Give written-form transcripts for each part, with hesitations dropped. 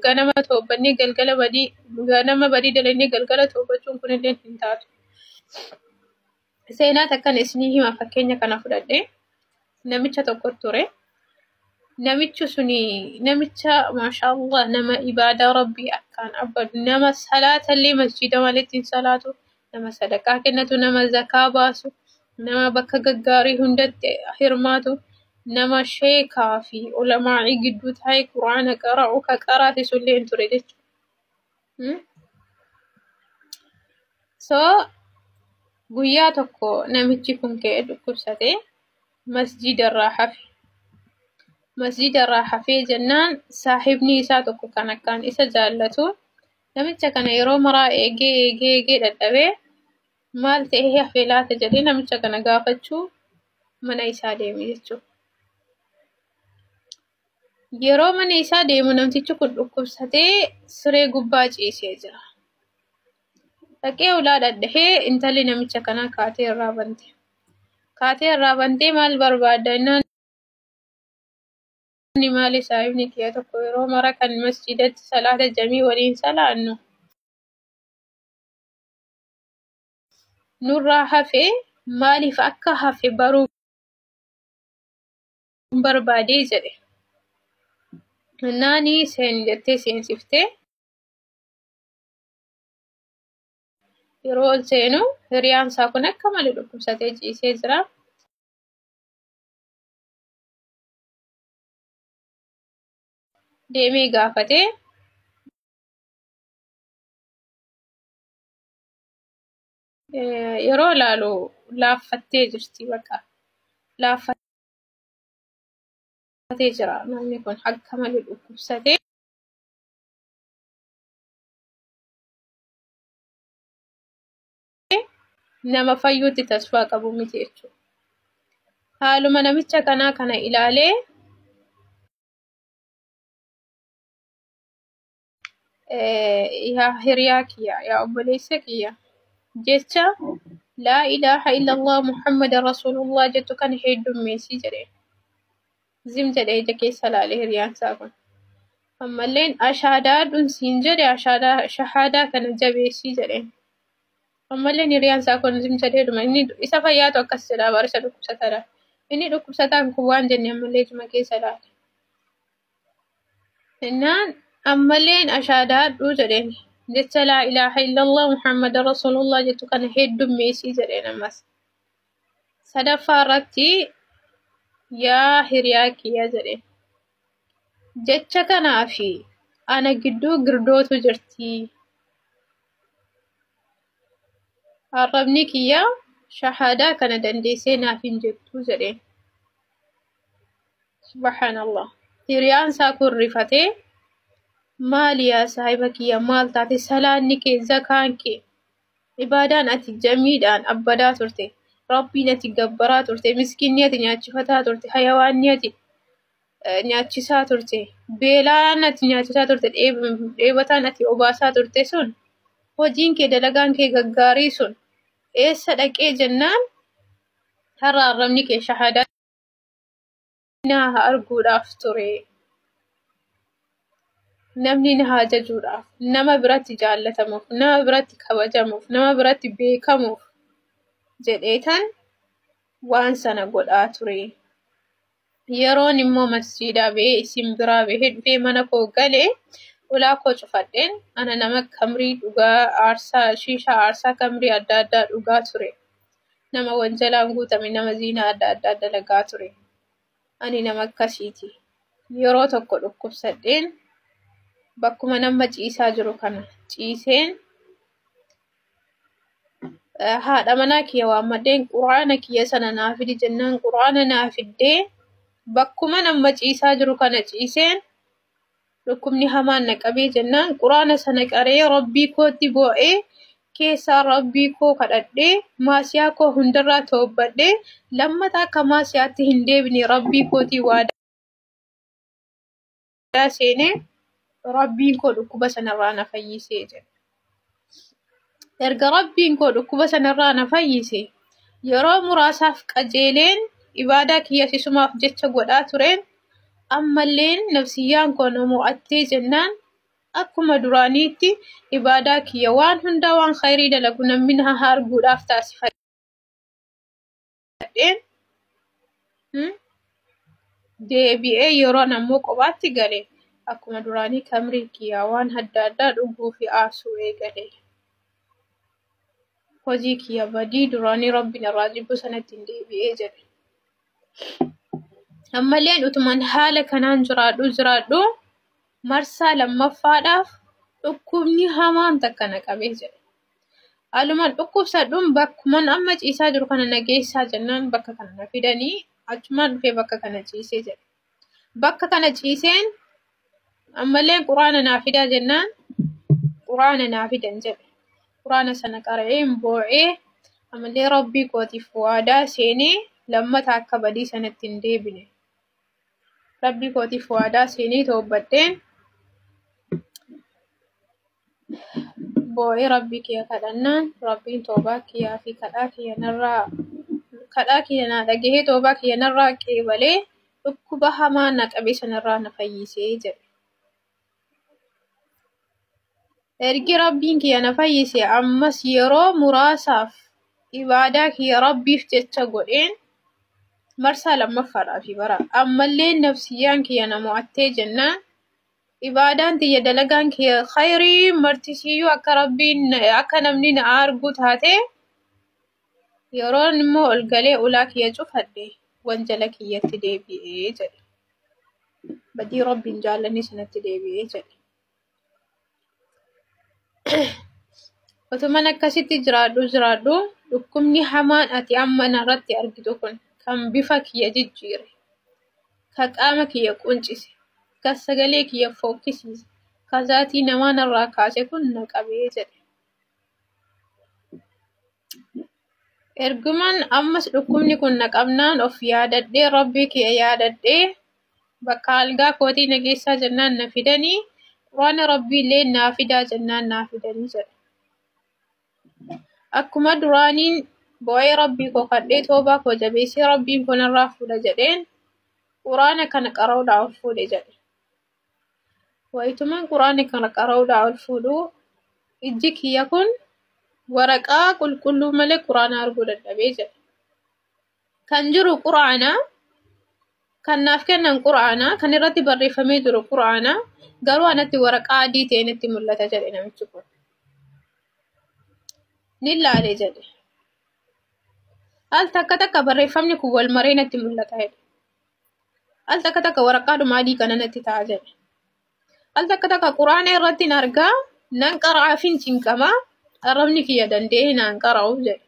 Ganama toobbannee galgala badii, ganama badii dalannee galgala toobbachuun kunillee hin taatu. Seenaa takkan isinii hima, fakkeenya kana fudhadhe. Namicha tokko ture. Namichi suni namicha, maashaallah, nama ibaadaa Rabbii akkaan abbadu, nama salaatallee masjiida maletti hin salaatu, nama sadaqaa kennatu, nama zakaa baasu, nama bakka gaggaarii hundatti hirmaatu, nama sheekaa fi ulamaa'ii gidduu taa'ee quraana qara'u, ka qaraasisu illee hin ture jechuudha. So guyyaa tokko namichi kun ka'ee dhukkubsatee masjiidarraa hafe. Masjiidarraa hafee jennaan, saahibni isaa tokko kan akkaan isa jaallatu namicha kana yeroo maraa eegee eegee eegee dadhabee, maal ta'ee hafee laata jedhee namicha kana gaafachuu mana isaa deeme jechuudha. Yeroo mana isaa deemu namtichi kun dhukkubsatee siree gubbaa ciisee jira. Dhaqee ulaa dhadhahee, intalli namicha kanaa kaatee irraa bante. Kaatee irraa bantee, maal barbaadda jennaan, maali, saahibni kiyya tokko yeroo mara kan masjiidatti salaata jamii waliin salaannu nurraa hafe, maaliif akka hafe baruu barbaadee jedhe. Naani seeni jettee seensiftee, yeroo ol seenu hiriyaan isaa kun akka malee dhukkubsatee ciisee jira. Deemee gaafatee, yeroo ilaalu laaffattee jirti, bakka laaffatee jira namni kun akka malee dhukkubsatee. Nama fayyuutti tasfaa qabu miti jechuudha. Haaluma namicha kanaa kana ilaalee, yaa hiriyaa kiyya, yaa obboleessa kiyya, jecha laa ilaaha illallah Muhammad rasuulullah jettu kana heddummeessii jedheen. Zim jedhee ija keessa ilaalee hiriyaan isaa kun. Ammalleen ashaadaa dhunsiin jedhe, ashaadaa shahaadaa kana jabeessii jedheen. Ammalleen hiriyaan isaa kun zim jedheedhuma, inni isa fayyaatu akkas jedha, barisa dhukkubsataadha. Inni dhukkubsataan kun waan jenne ammallee ijuma keessa ilaale. Innaan ammalleen ashaadaadhu jedheen, jecha laa ilaaha illallah Muhammad rasuulullah jettu kana heddummeessii jedheen ammas. Sadaffaa irratti, yaa hiriyaa kiyya jedheen. Jecha kanaa fi ana gidduu girdootu jirti. Arrabni kiyya shahaadaa kana dandeessee naaf hin jettu jedheen. Subhaanallah. Hiriyaan isaa kun rifatee, maali yaa saahiba kiyya, maal taate? Salaanni kee, zakaan kee, ibaadaan ati jamiidhaan abbadaa turte, Rabbiin ati gabbaraa turte, miskiinni ati nyaachifataa turte, hayawaanni ati nyaachisaa turte, beelaan ati nyaachisaa turte, dheebotaan ati obaasaa turte sun, hojiin kee, dalagaan kee gaggaarii sun eessa dhaqee jennaan, har'a arrabni kee shahaadaa naa arguudhaaf ture. Namni na haa jajuudhaaf, nama biratti jaallatamuuf, nama biratti kabajamuuf, nama biratti beekamuuf jedheetan waan sana godhaa ture. Yeroon immoo masjiidaa ba'ee isin biraa bahee dhufee mana koo galee ulaa koo cufadheen, ana nama kamrii dhugaa, aarsaa shiishaa, aarsaa kamrii adda addaa dhugaa ture. Nama wanjalaan guutame, nama ziinaa adda addaa dalagaa ture. Ani nama akkasiiti. Yeroo tokko dhukkubsadheen bakkuma nama ciisaa jiru kana ciiseen, haadha manaa kiyya waammadheen, quraana kiyya sana naa fidi jennaan, quraana naa fiddee, bakkuma nama ciisaa jiru kana ciiseen dhukkubni hamaan na qabee jennaan, quraana sana qaree, Rabbii kootti boo'ee, keessaa Rabbii koo kadhadhee, maasiyaa koo hundarraa toobbadhee, lammata akka maasiyaatti hin deebine Rabbii kootii waadaa seenee, Rabbiin koo dhukkuba sanarraa na fayyisee jedhe. Erga Rabbiin koo dhukkuba sanarraa na fayyise, yeroo muraasaaf qajeeleen ibaadaa kiyya sisumaaf jecha godhaa tureen Ammalleen nafsiyyaan koo na mo'attee jennaan akkuma duraaniitti ibaadaa kiyya waan hundaa waan khayrii dalagu namni na arguudhaaf taasifadheen deebi'ee yeroon ammoo kophaatti gale akkuma duraanii kamrii kiyya waan adda addaa dhuguu fi aarsuu eegale. Hojii kiyya badii duraanii rabbiin irraa jibbu sanatti hin deebi'ee jedhe. Ammalleen utuman haala kanaan jiraadhu marsaa lammaffaadhaaf dhukkubni hamaan takka na qabee jedhe. Aluman dhukkubsadhuun bakkuman amma ciisaa jiru kana na geessaa jennaan bakka kana na fidanii achumaan dhufee bakka kana ciisee jedhe. Bakka kana ciiseen ammalleen quraana naa fidaa jennaan quraana naa fidan jedhe. Quraana sana qara'een boo'ee ammallee rabbii kootiif waadaa seenee lammata akka badii sanatti hin deebine. Rabbii kootiif waadaa seenee toobbadheen boo'ee rabbii kiyya kadhannaan rabbiin toobaa kiyyaa fi kadhaa kiyya narraa kadhaa kiyya naa dhagahee toobaa kiyya narraa qeebalee dhukkuba hamaa na qabe sanarraa na fayyisee jedhe. Ergi rabbiin kiyya na fayyise ammas yeroo muraasaaf ibaadaa kiyya rabbiif jecha godheen marsaa lammaffaadhaaf bara. Ammallee nafsiyyaan kiyya na mo'attee jennaan ibaadaan tiyya dalagaan kiyya khayrii martisiyyuu akka rabbiin akka namni na argu taate yeroon immoo ol galee ulaa kiyya cufadhe wanjala kiyyatti deebi'ee jedhe. Badii rabbiin jaallanni sanatti deebi'ee jedhe. Otuman akkasitti jiraadhu dhukkubni hamaan ati amma narratti argitu kun kan bifa kiyya jijjiire, kan qaama kiyya quncise, kan sagalee kiyya fokkisiise, kan zaatii namaa narraa kaase kun na qabee jedhe. Ergumaan ammas dhukkubni kun na qabnaan of yaadadhee rabbii kiyya yaadadhee bakka algaa kootii na geessaa jennaan na fidanii quraana rabbiillee naa fidaa jennaan naa fidanii jedhe. Akkuma duraaniin boo'ee rabbii koo kadhee toobaa koo jabeessee rabbiin koo narraa fuudha jedheen quraana kana qara'uudhaa ol fuudhe jedhe. Wayitumaan quraana kana qara'uudhaa ol fuudhuu ijji kiyya kun waraqaa qulqulluu malee quraana arguu dadhabee jedhe. Kan jiru quraana, kan naaf kennan quraana, kan irratti barreeffamee jiru quraana, garuu anatti waraqaa adii ta'e natti mul'ata jedhe namichi kun. Ni laale jedhe. Al takka takka barreeffamni kun wal maree natti mul'ata jedhe. Al takka takka waraqaadhuma adii kana natti ta'a jedhe. Al takka takka quraana irratti hin argaa nan qara'aafin cinqamaa arrabni kiyya danda'ee naan qara'u jedhe.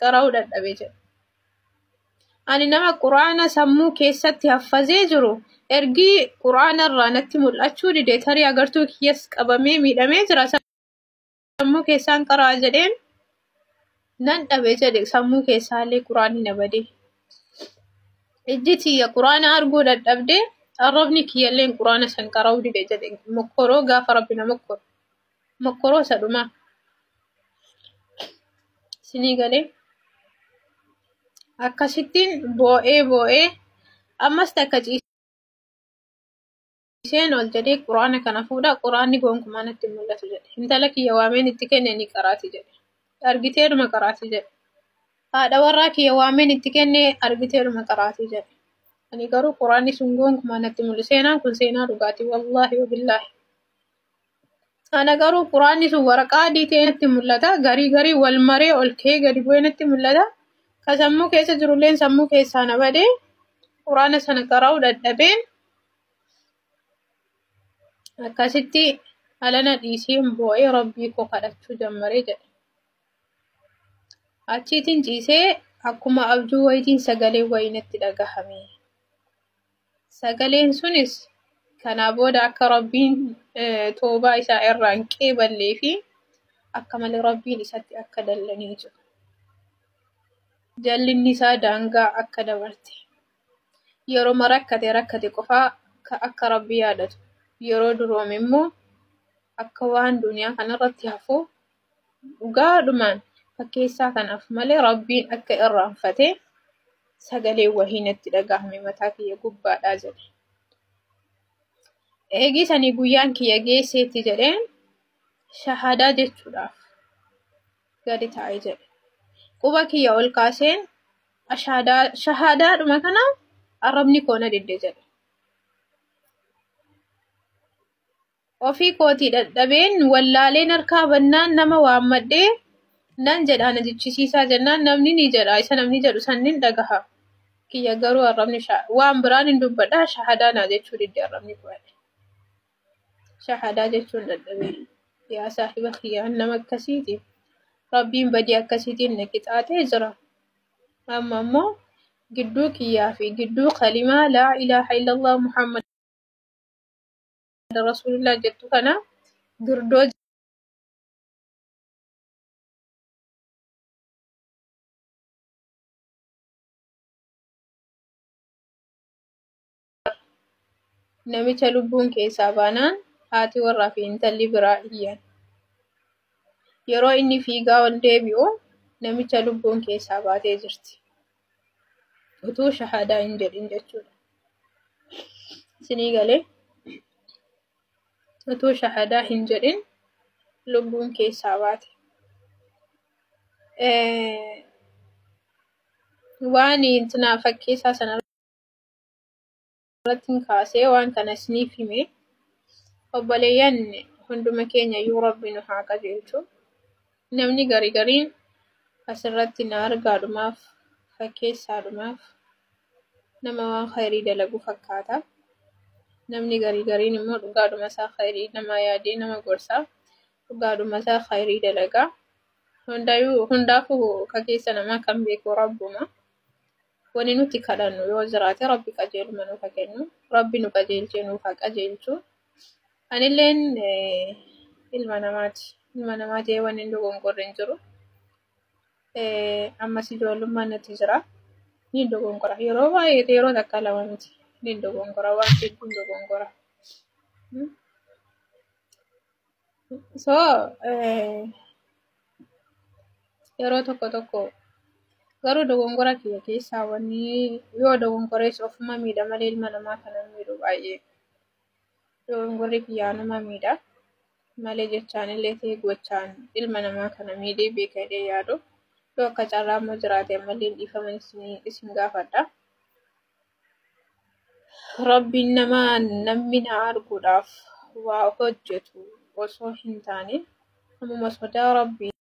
Qara'uu dadhabee jedhe. Ani nama quraana sammuu keessatti haffazee jiru ergi quraana irraa natti mul'achuu dide tarii agartuu kiyyas qabamee miidhamee jira sammuu keessaan qara'a jedheen nan dhabe jedhe sammuu keessaallee quraanni na bade. Ijji tiyya quraana arguu dadhabde arrabni kiyyalleen quraana san qara'uu dide jedhe mokkoroo gaafa rabbi na mokkoro. Mokkoroo isa dhumaa. Isinii galee akkasittiin boo'ee boo'ee ammas takka ciiseen ol jedhee quraana kana fuudha quraanni gonkumaa natti hin mul'atu jedhe. Intala kiyya waameen itti kenne ni qaraati jedhe. Argiteeruma qaraati jedhe. Haadha warraa kiyya waameen itti kenne argiteeruma qaraati jedhe. Ani garuu quraanni sun gonkumaa natti mul'atu. Seenaan kun seenaa dhugaati wallaahi wabillaahi. Ana garuu quraanni sun waraqaa adii ta'ee natti mul'ata. Garii garii wal maree ol ka'ee gadi bu'ee natti mul'ata. Ka sammuu keessa jirulleen sammuu keessaa na badee quraana sana qara'uu dadhabeen akkasitti alana dhiiseen boo'ee rabbii koo kadhachuu jammaree jedhe. Achiitiin ciisee akkuma abjuu wayitiin sagalee wayii natti dhagahame. Sagaleen sunis kanaa booda akka rabbiin toobaa isaa irraa hin qeeballee fi akka malee rabbiin isatti akka dallanii jiru. Jallinni isaa daangaa akka dabarte. Yeroo rakkate rakkate qofaa akka rabbi yaadatu. Yeroo duroome immoo akka waan duniyaa kanarratti hafu dhugaadhumaan fakkeessaa kanaaf malee rabbiin akka irraanfate sagalee wahii natti dhagahame mataa kiyya gubbaadhaa jedhe. Eegii sanii guyyaan kiyya geesseetti jedheen shahadaa jechuudhaaf gadi taa'e jedhe. Quba kiyya ol kaaseen shahadaadhuma kana arrabni koo na didde jedhe. Ofii kootii dadhabeen wallaaleen harkaa bannaan nama waammadhee nan jedha na jechisiisaa jennaan namni ni jedha isa namni jedhu sannin dhagaha. Kiyya garuu arrabni waan biraan hin dubbadha shahadaa naa jechuu didde arrabni koo. Shahadaa jechuun dadhabee yaa saahiba kiyyaan nama akkasiiti. Rabbiin badii akkasiitiin na qixaatee jira. Amma immoo gidduu kiyyaa fi gidduu kalimaa laa ilaaha illallah Muhammad rasuulillah jettu kana girdoo namicha lubbuun keessaa baanaan haati warraa fi intalli biraa iyyan. Yeroo inni fiigaa ol deebi'u namicha lubbuun keessaa baatee jirti. Utuu shahadaa hin jedhin jechuudha. Isinii galee utuu shahadaa hin jedhin lubbuun keessaa baate. Waan intinaa fakkeessaa sana irratti kaasee waan kana isiniif hime obboleeyyan hunduma keenya iyyuu rabbi nu haa qajeelchu. Namni garii gariin asirratti na argaadhumaaf fakkeessaadhumaaf nama waan khayrii dalagu fakkaata. Namni garii gariin immoo dhugaadhuma isaa khayrii nama yaadee nama gorsaa dhugaadhuma isaa khayrii dalagaa. Hundaafuu ka keessa namaa kan beeku rabbuma. Wanni nuti kadhannu yoo jiraate rabbi qajeeluma nuuf haa kennu. Rabbi nu qajeelchee nuuf haa qajeelchu. Anilleen ilma namaati. Ilma namaa ta'ee wanni hin dogongorre hin jiru. Ammas ijoollummaan natti jira. Ni dogongora. Yeroo baay'ee yeroo takka lama miti. Ni dogongora. Waan hedduun dogongora. So yeroo tokko tokko garuu dogongora kiyya keessaa wanni yoo dogongorees ofuma miidha malee ilma namaa kana miidhu baay'ee. Dogongorri kiyyaa nama miidha malee jechaan illee ta'e gochaan ilma namaa kana miidhee beeka jedhee yaadu. Yoo akka carraa immoo jiraate ammallee dhiifama isin gaafadha. Rabbiin nama namni na arguudhaaf waa hojjetu osoo hin taane ammuma sodaa rabbii.